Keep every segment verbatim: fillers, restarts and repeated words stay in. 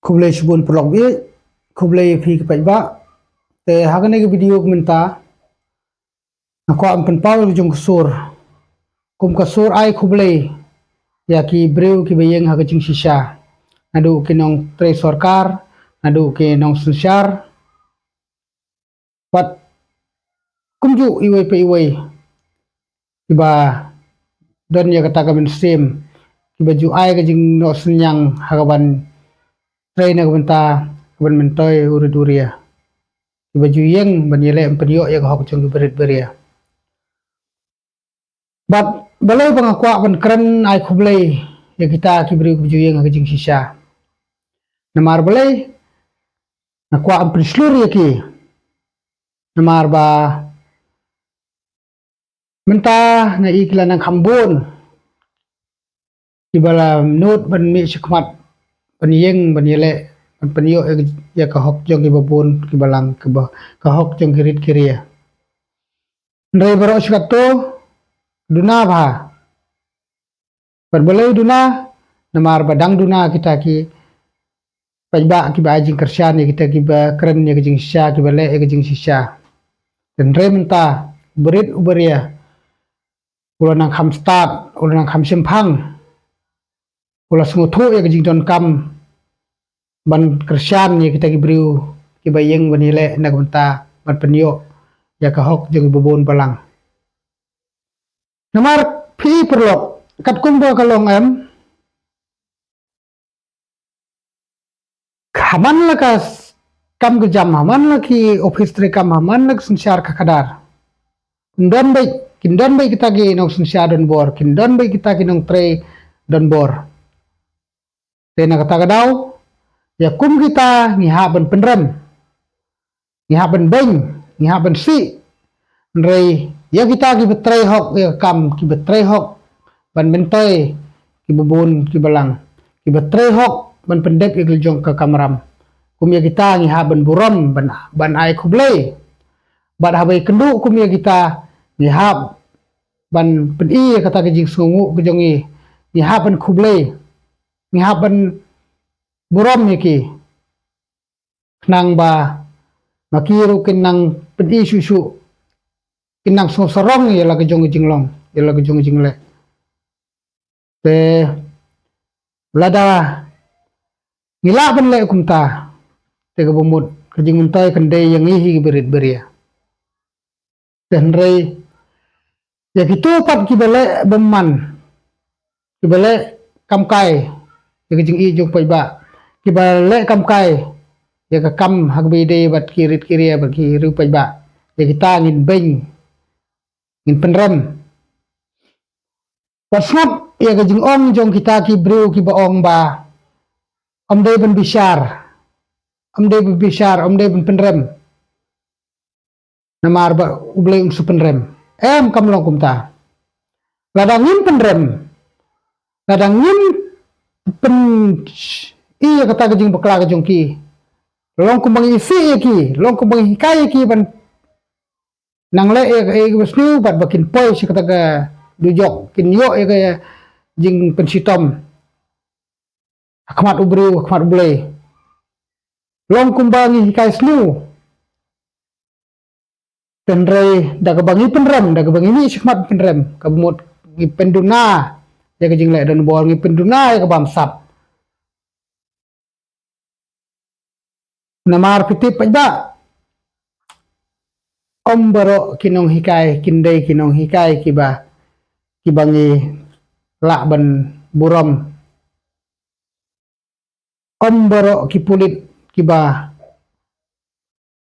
Khublei shibun paralok baieit, khublei phi ki paidbah. Te ha kane ka video ka mynta nga kwah ban pynpaw ïa ka jong ka sur, kum ka sur ai khublei ïa ki briew kiba ïeng ha ka jingshisha, naduh ki nongtrei sorkar, naduh ki nongsynshar, bad kumjuh iwei pa iwei kiba don ïa kata ka mynsiem, kiba ju ai ka jingnoh synñiang ha kaban trei na ka bynta kaban myntoi u rit u ria, kiba ju ïeng ban ïaleh ban pynïoh ïa ka hok jong ki barit baria. Bad balei ba nga kwah ban kren ai khublei ïa kita ki briew kiba ju ïeng ha ka jingshisha? Namar balei nga kwah ban pynshlur ïa ki? Namar ba mynta nga i ki la nang kham bun kiba la nud ban mih shakhmat, ban ïeng ban ïaleh ban pynïoh ïa ka hok jong kiba bun kiba lang, kiba, ka hok jong ki rit ki ria. Hynrei baroh shi katta duna bha. Bad balei duna? Namar ba dang duna kita ki paidbah kiba ai jingkyrshan ïa kita kiba kren ïa ka jingshisha, kiba leh ïa ka jingshisha. Hynrei mynta u barit u baria u la nang kham stad, u la nang kham shemphang, u la sngewthuh ïa ka jingdonkam ban kyrshan ïa kita ki briew kiba ïeng ban ïaleh na ka bynta ban pynïoh ïa ka hok jong kiba bun balang. Namar phi paralok, katkum ba ka long em, ha man la ka s-, kam ka jam, ha man la ki ophis treikam, ha man la ka synshar ka khadar, kin don beit, kin don beit kita ki nongsynshar donbor, kin don beit kita ki nongtrei donbor. Te na kata ka daw, ïa kum kita ngi hap ban pynrem, ngi hap ban beiñ, ngi hap ban sih. Hynrei ïa kita kiba trei hok ïa ka kam, kiba trei hok ban myntoi kiba bun kiba lang, kiba trei hok ban pyndep ïa ka jong ka kamram, kum ïa kita ngi hap ban burom, ban, ban ai khublei. Bad haba ïakynduh kum ïa kita ngi hap ban pyni ïa kata ka jingsngewnguh ka jong ngi, ngi hap ban khublei, ngi hap ban burom ïa ki. Khnang ba ma ki ruh kin nang pyni shuh shuh, kin nang sngewsarong ïa la ka jong ka jinglong, ïa la ka jong ka jingleh. Te lada ngi lah ban leh kumta, te kaba mut ka jingmyntoi kan dei ïa ngi hi ki barit baria. Te hynrei ïa kito pat kiba leh bymman, kiba leh kam kai ïa ka jingïeit jong paidbah, kiba leh kam kai ïa ka kam ha kaba ïadei bad ki rit ki ria bad ki riew paidbah, ïa kita ngin beiñ, ngin pynrem. Wat sngap ïa ka jingong jong kita ki briew kiba ong ba ym dei ban bishar, ym dei ban bishar, ym dei ban pynrem, namar ba U Blei un sa pynrem. Em, kam long kumta. Lada ngim pynrem, lada ngim pyn-, ïa kata ka jingbakla ka jong ki, long kumba ngi isih ïa ki, long kumba ngi hikai ïa ki ban nang leh ïa ka, ïa ka basniew bad ba kin poi sha kata ka dujok, kin ïoh ïa ka jingpynshitom ha khmat u briew, ha khmat U Blei. Long kumba ngi hikai sniew. Hynrei da kaba ngi pynrem, da kaba ngi mih shakhmat pynrem, kaba mut ngi pynduna ïa ka jingleh donbor, ngi pynduna ïa ka bamsap. Namar phi tip paidbah, ym baroh ki nonghikai kin dei ki nonghikai kiba, kiba ngi lah ban burom. Ym baroh ki pulit kiba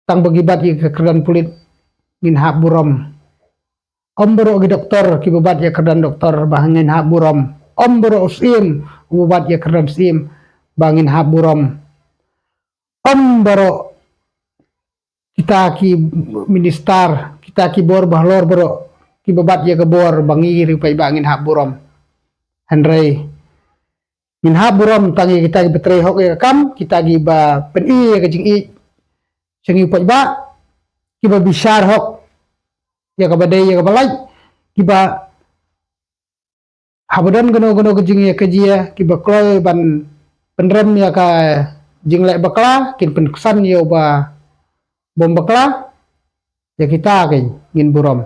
tang ba ki bat ïa ka kyrdan pulit ngin hap burom. Ym baroh ki doktor kiba bat ïa ka kyrdan doktor ba ngin hap burom. Ym baroh u syiem uba bat ïa ka kyrdan syiem ba ngin hap burom. Ym baroh kita ki minister, kita ki bor bahalor baroh kiba bat ïa ka bor ba ngi riew paidbah ngin hap burom. Hynrei ngin hap burom tang ïa kita kiba trei hok ïa ka kam, kita kiba pyni ïa ka jingïeit sha ngi u paidbah, kiba bishar hok ïa kaba dei ïa kaba lait, kiba haba don kano kano ka jingïakajia kiba kloi ban pynrem ïa ka jingleh bakla, kin pynksan ïa uba bym bakla, ïa kita kein ngin burom.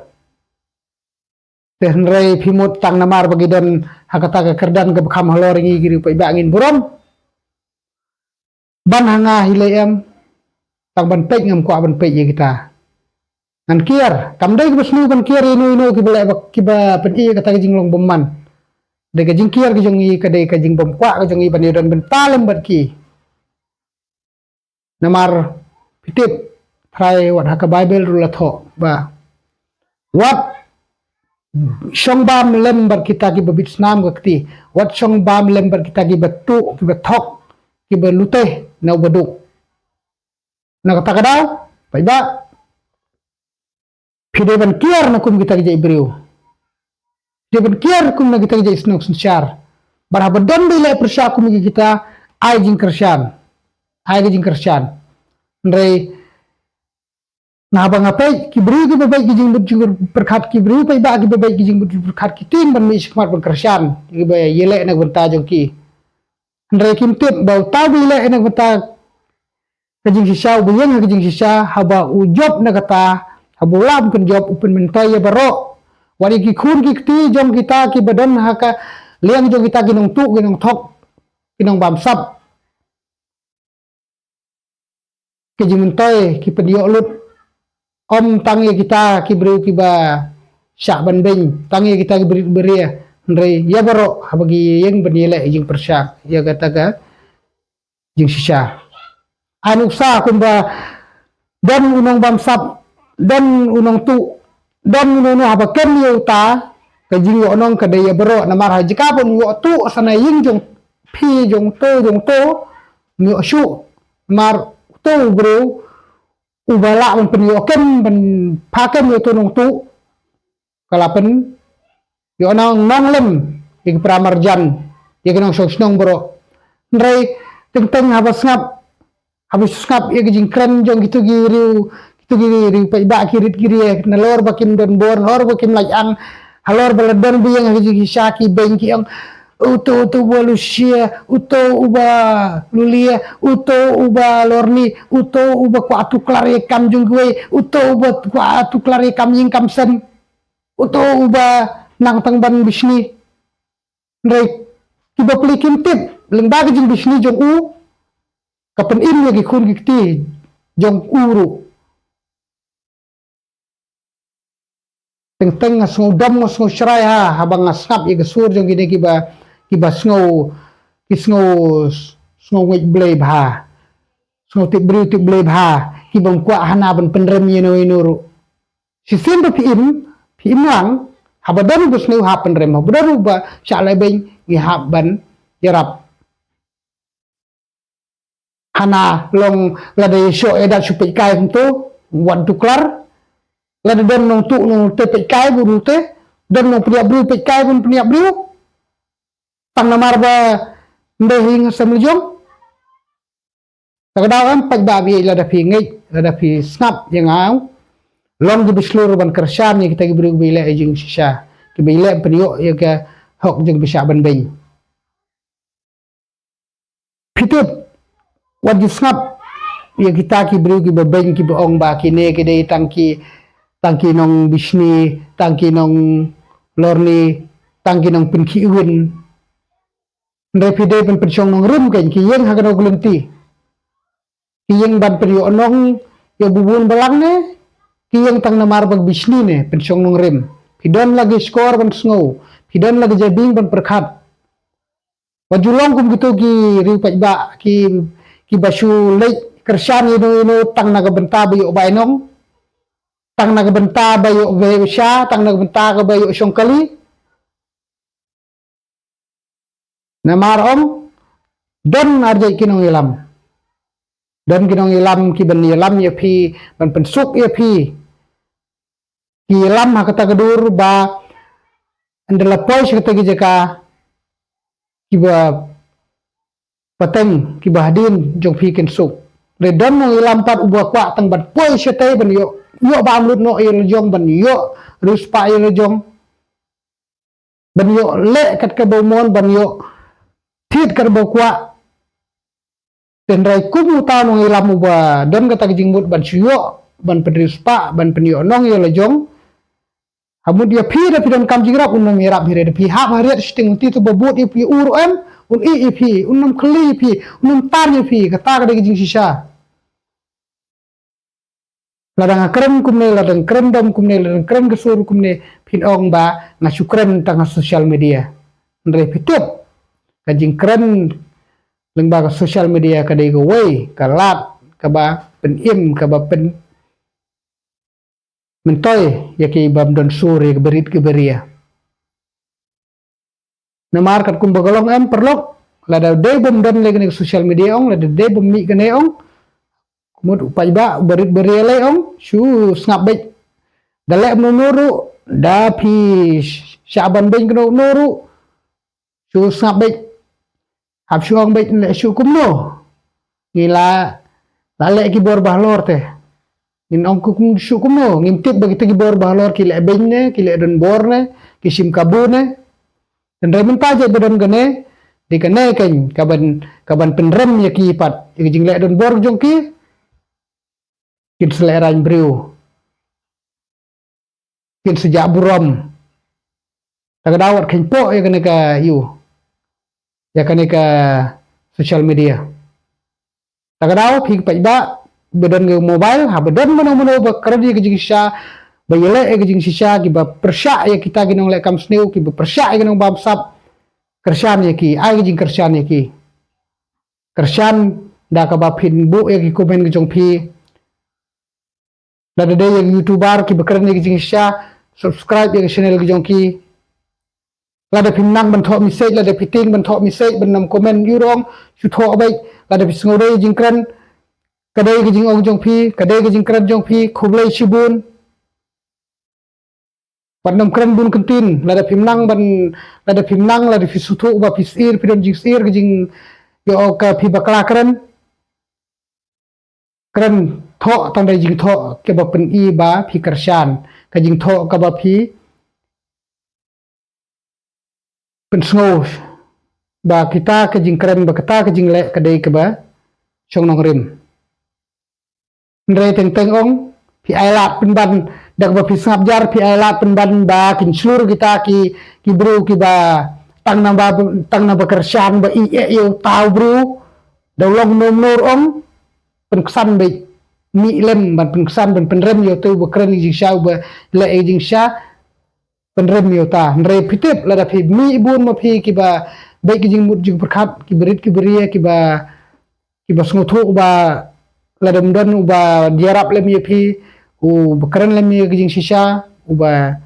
Te hynrei phi mut tang namar ba ki don ha kata ka kyrdan kaba kham halor ïa ngi ki riewpaidbah ngin burom. Ban ha nga hi lei em, tang ban peit ngam kwah ban peit ïa kita. Ngan kiar, kam dei kaba sniew ban kiar ïa ino ino kiba leh ba, kiba pyni ïa kata ka jinglong bymman. Dei ka jingkiar ka jong ngi, ka dei ka jingbymkwah ka jong ngi ban ïadon bynta lem bad ki. Namar phi tip, trai wat ha ka Baibl ruh la thoh ba wat shong bam lem bad kita kiba bit snam ka kti, wat shong bam lem bad kita kiba tuh, kiba thok, kiba luteh na uba duk. Na kata ka daw, paidbah, phi dei ban kiar na kum kita ki jait briew. Phi dei ban kiar kum na kita ki jait shnong synshar. Bad haba don ba ïaleh pyrshah kum ïa kita, ai jingkyrshan. Ai ka jingkyrshan. Hynrei nga haba nga peit, ki briew kiba beit ki jingmut jingpyrkhat, ki briew paidbah kiba beit ki jingmut jingpyrkhat, ki tieng ban mih shakhmat ban kyrshan ïa kiba ïaleh na ka bynta jong ki. Hynrei kim tip ba uta uba ïaleh na ka bynta ka jingshisha, uba ïeng ha ka jingshisha, haba u jop na kata, haba u lah ban pynjop, u pynmyntoi ïa baroh. Wat ïa ki khun ki kti jong kita kiba don ha ka liang jong kita ki nongtuh, ki nongthok, ki nongbamsap. Ki jingmyntoi ki pynïoh lut. Ym tang ïa kita ki briew kiba shah ban beiñ, tang ïa kita ki briew baria, hynrei ïa baroh haba ki ïeng ban ïaleh jingpyrshah ïa kata ka jingshisha. Ai nuksa kumba don u nongbamsap, don u nongtuh, don uno uno, haba kem ïa uta, ka jingïohnong ka dei ïa baroh, namar ha jaka ban ïoh tuh sa na ïing jong phi, jong to, jong to, ym ïoh shuh, namar uto u briew uba lah ban pynïoh kem, ban pha kem ïa uto u nongtuh, ka la pynïoh nong nong lem ïa ki para marjan, ïa ki nongshong shnong baroh. Hynrei teng teng haba sngap, haba sngap ïa ki jingkren jong kito ki riew, kito ki riew paidbah, ki rit ki ria, nalor ba kim don bor, nalor ba kim lait ang, halor ba la don ba ïeng ha ki jingshisha, ki beiñ, ki ong, uto, uto uba lushia, uto uba lulia, uto uba lorni, uto uba kwah tuklar ïa kam jong kiwei, uto uba kwah tuklar ïa kam ïing kam sem, uto uba nang tang ban bishni. Hynrei kiba plie kim tip lyngba ka jingbishni jong u, ka pynim ïa ki khun ki kti jong u ruh. Teng teng nga sngew dom, nga sngew shrai ha, haba nga sngap ïa ka sur jong kine kiba, kiba sngew, ki sngew, sngew ngeit Blei bha. Sngew tip briew tip Blei bha, ki bym kwah hana ban pynrem ïa ino ino ruh. Shisien ba phi im, phi im lang, haba don uba sniew hap pynrem, haba don uba shah lehbeiñ, ngi hap ban ïarap. Hana long lada ïa shoh ïa dat shu peit kai kumto, wat tuklar. Lada don nongtuh nongtei peit kai bun tei, don nongpynïap briew peit kai bun pynïap briew. Tang namar ba ym dei ha ïing ha sem la jong. Te ka daw em paidbah ba ïeit, lada phi ngeit, lada phi sngap ïa nga, long kiba shlur ban kyrshan ïa kita ki briew kiba ïaleh ïa jingshisha, kiba ïaleh pynïoh ïa ka hok jong kiba shah ban beiñ. Phi tip, wat ju sngap ïa kita ki briew kiba beiñ, kiba ong ba kine ki dei tang ki, tang ki nongbishni, tang ki nonglorni, tang ki nongpynkhih win. Hynrei phi dei ban pynshong nongrim, kein ki ïeng ha kano ka lynti? Ki ïeng ban pynïoh nong ïa u ba bun balang ne ki ïeng tang namar ba ki bishni ne? Pynshong nongrim. Phi don la ki shkor ban sngew, phi don la ki jabieng ban pyrkhat. Wat ju long kum kito ki riew paidbah ki, kiba shu leit kyrshan ïa ino ino tang na ka bynta ba ïoh bainong, tang na ka bynta ba ïoh beh bsha, tang na ka bynta kaba ïoh shong kali. Namar ong, don arjait ki nongïalam. Don ki nongïalam kiban ïalam ïa phi, ban pynsuk ïa phi. Ki ïalam ha kata ka dur ba ynda la poi sha kata ki jaka, kiba pateng, kiba hadien jong phi kin suk. Hynrei don nongïalam pat uba kwah tang ban poi shatei ban ïoh, ïoh bam lut noh ïa la jong, ban ïoh riewspah ïa la jong, ban ïoh leh kat kaba u mon, ban ïoh thied kat ba u kwah. Tynrai kum uta u nongïalam uba don kata ka jingmut ban shu ïoh, ban pynriewspah, ban pynïoh nong ïa la jong. Ha mut ïa phi da phi donkam jingïarap, un ym ïarap hi re. Da phi hap ha riat shiteng, un tip ba bud ïa phi, ur em, un ïeh ïa phi, un ym kylli ïa phi, un ym tan ïa phi. Kata ka dei ka jingshisha. Lada nga kren kumne, lada nga kren dom kumne, lada nga kren ka sur kumne, phin ong ba nga shu kren tang ha social media. Hynrei phi tip, ka jingkren lyngba ka social media ka dei kawei ka lad kaba pynim, kaba pynmyntoi ïa ki bym don sur, ïa ki barit ki baria. Namar katkum ba ka long em paralok, lada dei bym don lei kane ka social media ong, lada dei bym mih kane ong, ka mut u paidbah, u barit baria lei ong, shu sngap beit. Da leh kumno kumno ruh, da phi shah ban beiñ kumno kumno ruh, shu sngap beit. Hap shu ong beit, leh shu kumno. Ngi la, la leh ki bor ba halor te. Ngin ong kum shu kumno, ngim tip ba kita ki bor ba halor ki leh beiñ ne, ki leh donbor ne, ki shim kabu ne. Hynrei mynta jait ba don kane, dei kane keiñ kaban, kaban pynrem ïa ki pat, ïa ki jingleh donbor jong ki. Kin sa lehraiñ briew. Kin sa jah burom. Ta ka daw wat kheiñ poh ïa kane ka, ïa kane ka social media. Ta ka daw phi paidbah ba don ka mobile, haba don mano mano ba kren ïa ka jingshisha, ba ïaleh ïa ka jingshisha, kiba pyrshah ïa kita ki nongleh kam sniew, kiba pyrshah ïa ki nongbamsap, kyrshan ïa ki, ai ka jingkyrshan ïa ki. Kyrshan da kaba phin buh ïa ki comment ka jong phi. Lada dei ïa ki YouTuber kiba kren ïa ki jingshisha, subscribe ïa ki channel ki jong ki. Lada phim nang ban thoh message, lada phi tieng ban thoh message, ban nym comment ïa u rong, shu thoh beit. Lada phi sngew dei jingkren, ka dei ka jingong jong phi, ka dei ka jingkren jong phi, khublei shibun. Ban nym kren bun kyntien, lada phim nang ban, lada phim nang, lada phi sngewthuh ba phi syier, phi don jingsyier, ka jing, ïoh ka phi bakla kren. Kren thoh tang da jingthoh kaba pyni ba phi kyrshan, ka jingthoh kaba phi pynsngew ba kita ka jingkren, ba kata ka jingleh ka dei kaba shong nongrim. Hynrei teng teng ong, phi ailad pynban, da kaba phi sngap jar, phi ailad pynban ba kin shlur kita ki, ki briew kiba tang naba, tang naba kyrshan ba ïeh ïa uta u briew, da u long kumno kumno ruh ong, pynksan beit, mih lem ban pynksan, ban pynrem ïa uta uba kren ïa ka jingshisha, uba leh ïa ka jingshisha, pynrem ïa uta. Hynrei phi tip, lada phi mih bun ma phi kiba beit ki jingmut jingpyrkhat, kiba rit kiba ria, kiba, kiba sngewthuh ba lada ym don uba ïarap lem ïa phi, uba kren lem ïa ka jingshisha, uba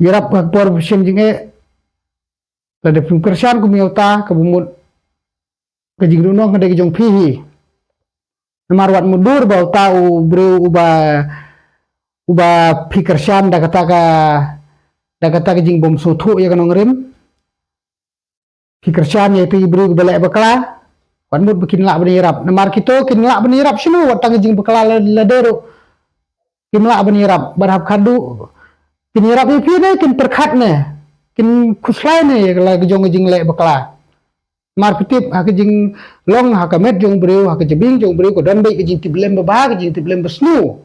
ïarap ha ka por ba shem jingeh. Lada phim kyrshan kum ïa uta, kaba mut ka jingduhnong ka dei ka jong phi hi. Namar wat mutdur ba uta u briew uba, uba phi kyrshan da kata ka, da kata ka jingbym sngewthuh ïa ka nongrim. Phi kyrshan ïa uta u briew uba leh bakla, wat mut ba kin lah ban ïarap. Namar kito kin lah ban ïarap shano, wat tang ka jingbakla la, lade ruh kim lah ban ïarap, bad hap khadduh kin ïarap ïa phi ne, kin pyrkhat ne, kin khuslai ne ïa la ka jong ka jingleh bakla. Namar phi tip, ha ka jinglong, ha ka met jong u briew, ha ka jabieng jong u briew, ka don beit ka jingtiplem babha, ka jingtiplem basniew.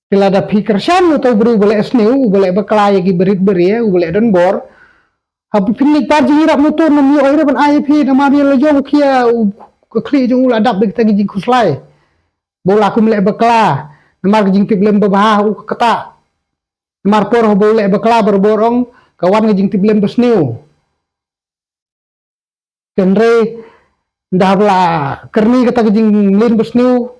Te lada phi kyrshan ïa uta u briew uba leh sniew, uba leh bakla ïa kiba rit ba ria, uba leh donbor, haba phin leit par jingïarap, uto un ym ïoh hi ruh ban ai ïa phi, namar ïa la jong u khia, u, ka khlieh jong u la dap da kita ki jingkhuslai. Ba u la kum leh bakla, namar ka jingtiplem babha u ka ktah. Namar por haba u leh bakla barabor ong, ka wan ka jingtiplem basniew. Hynrei ynda haba la kyrni kata ka jingmlien basniew,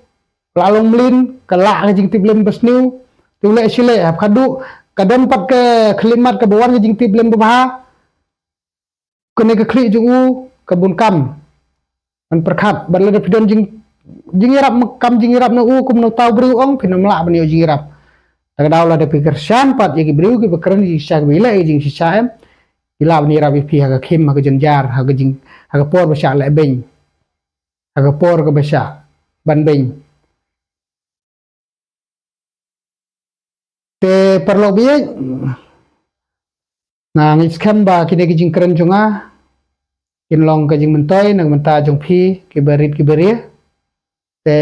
la long mlien, ka lah ka jingtiplem basniew, te u leh shi leh, hap khadduh ka don pat ka khyllipmat kaba wan ka jingtiplem babha. Kane ka khlieh jong u ka bun kam ban pyrkhat, bad lada phi don jing, jingïarap, kam jingïarap na u, kum na uta u briew ong, phin ym lah ban ïoh jingïarap. Ta ka daw lada phi kyrshan pat ïa ki briew kiba kren ïa ka jingshisha, kiba ïaleh ïa ka jingshisha em, ki lah ban ïarap ïa phi ha ka khim, ha ka jynjar, ha ka jing, ha ka por ba shah leh beiñ, ha ka por kaba shah ban beiñ. Te paralok ba ïeit, nga ngeit skhem ba kine ki jingkren jong nga kin long ka jingmyntoi na ka bynta jong phi ki barit ki baria. Te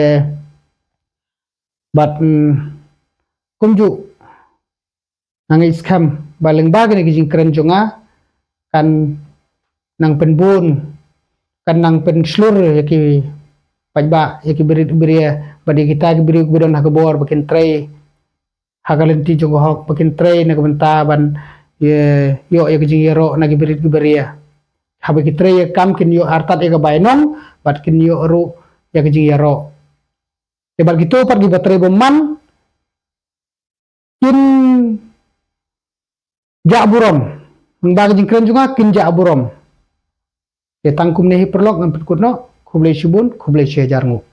bad, mm, kumjuh nga ngeit skhem ba lyngba kane ka jingkren jong nga kan nang pynbun, kan nang pynshlur ïa ki paidbah, ïa ki barit baria, bad ïa kita ki briew kiba don ha ka bor ba kin trei ha ka lynti jong ka hok, ba kin trei na ka bynta ban ïoh ïa ka jingïaroh na ki barit ki baria. Haba ki trei ïa ka kam kin ïoh artat ïa ka bainong bad kin ïoh ruh ïa ka jingïaroh. Te bad kito pat kiba trei bymman kin jah burom. Nang ba ka jingkren jong nga kin jah burom. Te tang kumne hi paralok ngan pynkut noh. Khublei shibun, khublei shihajar nguh.